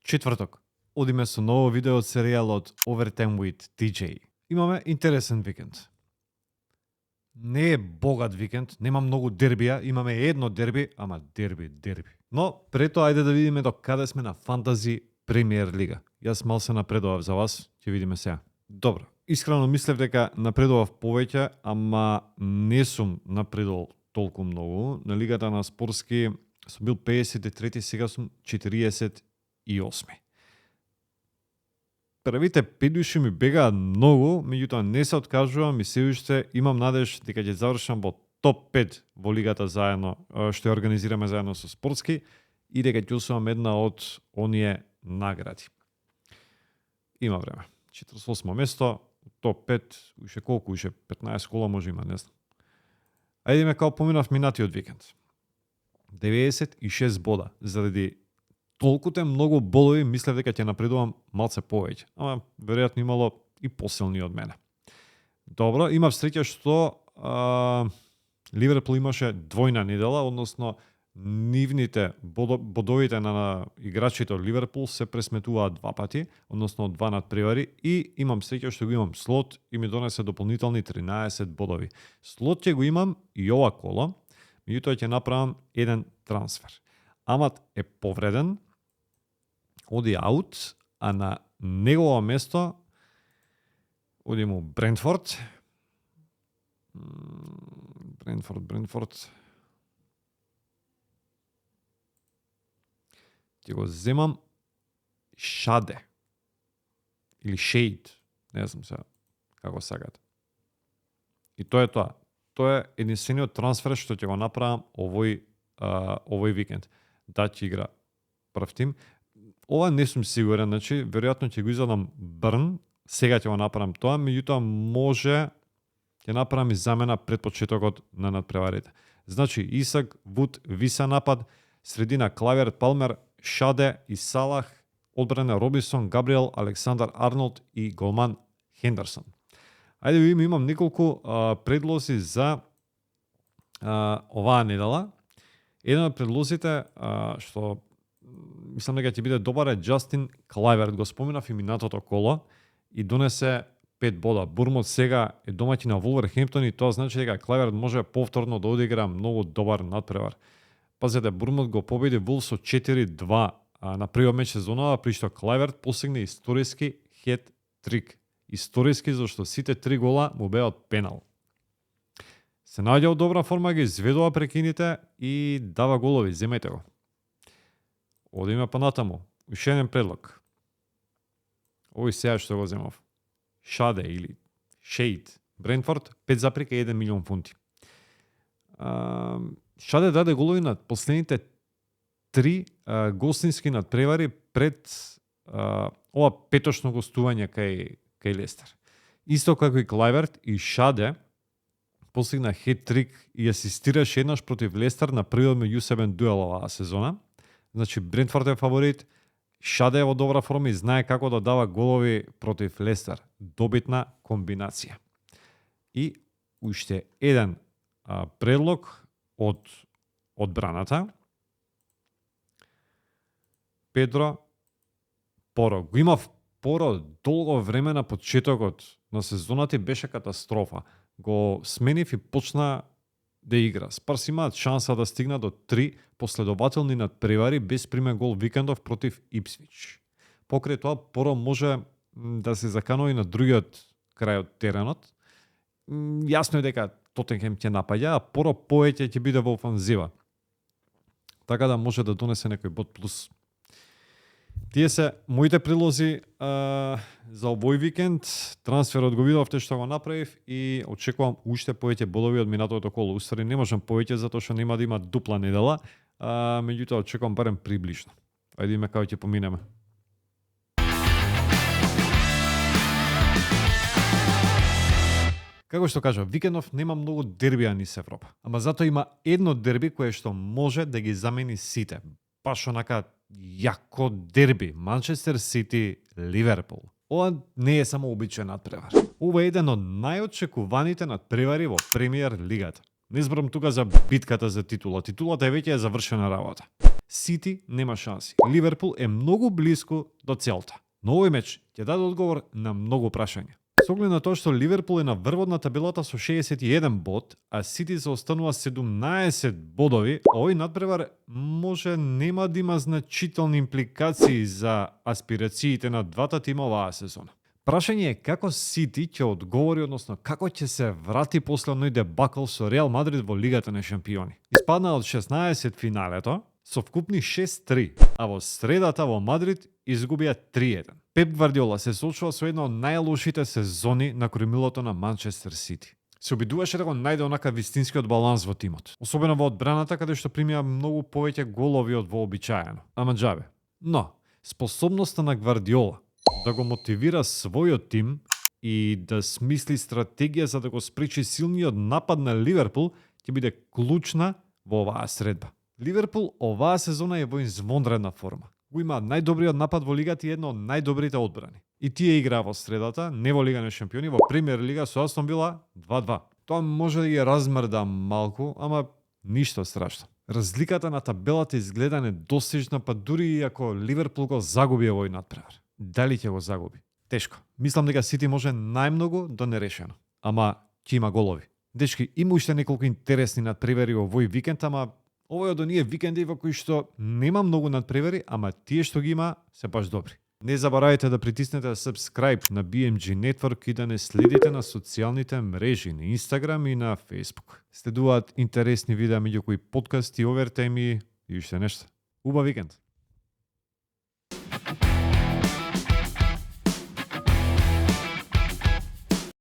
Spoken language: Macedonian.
Четврток, одиме со ново видео од серијалот Overtime with TJ. Имаме интересен викенд. Не е богат викенд, нема многу дербија, имаме едно дерби, ама дерби. Но пред тоа ајде да видиме до каде сме на Фантази Премиер Лига. Јас мал се напредував за вас, ќе видиме сега. Добро, искрено мислев дека напредував повеќе, ама не сум напредувал толку многу. На лигата на спортски сум бил 53, сега сум 48. Првите 5 души ми бегаат многу, меѓутоа не се откажувам и се уште имам надеж дека ќе завршам во топ 5 во лигата заедно, што ја организираме заедно со спортски и дека ќе освојам една од оние награди. Има време. 48 место, топ 5, уште колку, уште 15 кола може има, не знам. Ајде ме као поминав минатиот викенд. 96 бода, заради толкуте многу болови, мислев дека ќе напредувам малце повеќе, ама веројатно имало и посилни од мене. Добро, имав среќа што Ливерпул имаше двојна недела, односно нивните бодовите на играчите од Ливерпул се пресметуваат два пати, односно два надпревари, и имам среќа што го имам слот и ми донесе дополнителни 13 бодови. Слот ќе го имам и ова коло, меѓутоа ќе направам еден трансфер. Амат е повреден, оди аут, а на негово место оди му Брентфорд. Ќе го земам Шаде. Или Шейд. Не знам сега како сакат. И тоа е тоа. Тоа е единствениот трансфер што ќе го направам овој викенд. Да ќе игра прв тим. Ова не сум сигурен, значи веројатно ќе го извадам Брн, сега ќе го направам тоа, меѓутоа може ќе направам и замена пред почетокот на надпреварите. Значи Исак, Вуд, Виса напад, средина Клаверт, Палмер, Шаде и Салах, одбрана Робинсон, Габриел, Александар Арнолд и голман Хендерсон. Ајде видиме, имам неколку предлози за оваа недела. Еден од предлозите што мислам дека ќе биде добар е Джастин Клаверт. Го споменав и минатото коло и донесе 5 бода. Бурмот сега е домаќин на Вулверхемптон и тоа значи дека Клаверт може повторно да одигра многу добар надпревар. Пазете, Бурмот го победи Вул со 4-2 на првиот меч сезонава, при што Клаверт постигне историски хет-трик. Историски зашто сите 3 гола му беа од пенал. Се наоѓа од добра форма, ги изведува прекините и дава голови. Земете го. Одиме па натаму. Уште еден предлог. Овој сега што го земав. Шаде или Шейд. Брентфорд 5,1 милион фунти. Шаде даде голови на последните 3 гостински надпревари пред ова петошно гостување кај Лестер. Исто како и Клаверт, и Шаде постигна хет-трик и асистираше еднаш против Лестер на првиот меѓусебен дуел оваа сезона. Значи Брентфорд е фаворит, Шаде е во добра форма и знае како да дава голови против Лестер. Добитна комбинација. И уште еден предлог од одбраната. Педро Поро. Го имав Поро долго време на почетокот на сезоната и беше катастрофа. Го сменив и почна да игра. Спарс имаат шанса да стигна до 3 последователни надпревари без примен гол викендов против Ипсвич. Покрај тоа, Поро може да се заканови на другиот крај од теренот. Јасно е дека Тотенхем ќе напаѓа, а Поро повеќе ќе биде во офанзива. Така да може да донесе некој бод плюс. Тие се моите предлози за овој викенд. Трансферот го видовте што го направив и очекувам уште повеќе бодови од минатото коло. Уствари не можам повеќе затоа што нема да има дупла недела, меѓутоа очекувам барем приближно. Ајде име како ќе поминеме. Како што кажа, викендов нема многу дербија низ Европа, ама затоа има едно дерби кое што може да ги замени сите. Баш онака јако дерби, Манчестер Сити, Ливерпул. Ова не е само обичаен надпревар. Ова е еден од најочекуваните надпревари во Премиер Лигата. Не зборам тука за битката за титула. Титулата е веќе завршена работа. Сити нема шанси. Ливерпул е многу блиску до целта. Но овој меч ќе даде одговор на многу прашања. Со оглед на тоа што Ливерпул е на врвот на табелата со 61 бод, а Сити се останува 17 бодови, овој надпревар може нема да има значителни импликации за аспирациите на двата тима оваа сезона. Прашање е како Сити ќе одговори, односно како ќе се врати после оној дебакл со Реал Мадрид во Лигата на шампиони. Испадна од 16 финалето со вкупни 6-3, а во средата во Мадрид изгубија 3-1. Пеп Гвардиола се соочува со една од најлошите сезони на кормилото на Манчестер Сити. Се обидуваше да го најде онака вистинскиот баланс во тимот. Особено во одбраната, каде што примија многу повеќе голови од вообичаено. Ама џабе. Но, способноста на Гвардиола да го мотивира својот тим и да смисли стратегија за да го спречи силниот напад на Ливерпул ќе биде клучна во оваа средба. Ливерпул оваа сезона е во извонредна форма. Го има најдобриот напад во лигата и едно од најдобрите одбрани. И тие играа во средата, не во Лига на шампиони, во Премиер лига со Астон Вила 2-2. Тоа може да ги размрда малку, ама ништо страшно. Разликата на табелата изгледа недостижна, па дури и ако Ливерпул го загуби овој надпревар. Дали ќе го загуби? Тешко. Мислам дека Сити може најмногу до нерешено. Ама ќе има голови. Дечки, има уште неколку интересни надпревари во овој викенд, ама овој од оние викенди во кои што нема многу надпревари, ама тие што ги има се баш добри. Не заборавајте да притиснете subscribe на BMG Network и да не следите на социјалните мрежи на Instagram и на Facebook. Следуваат интересни видеа меѓу кои подкасти, овертайми и уште нешто. Убав викенд!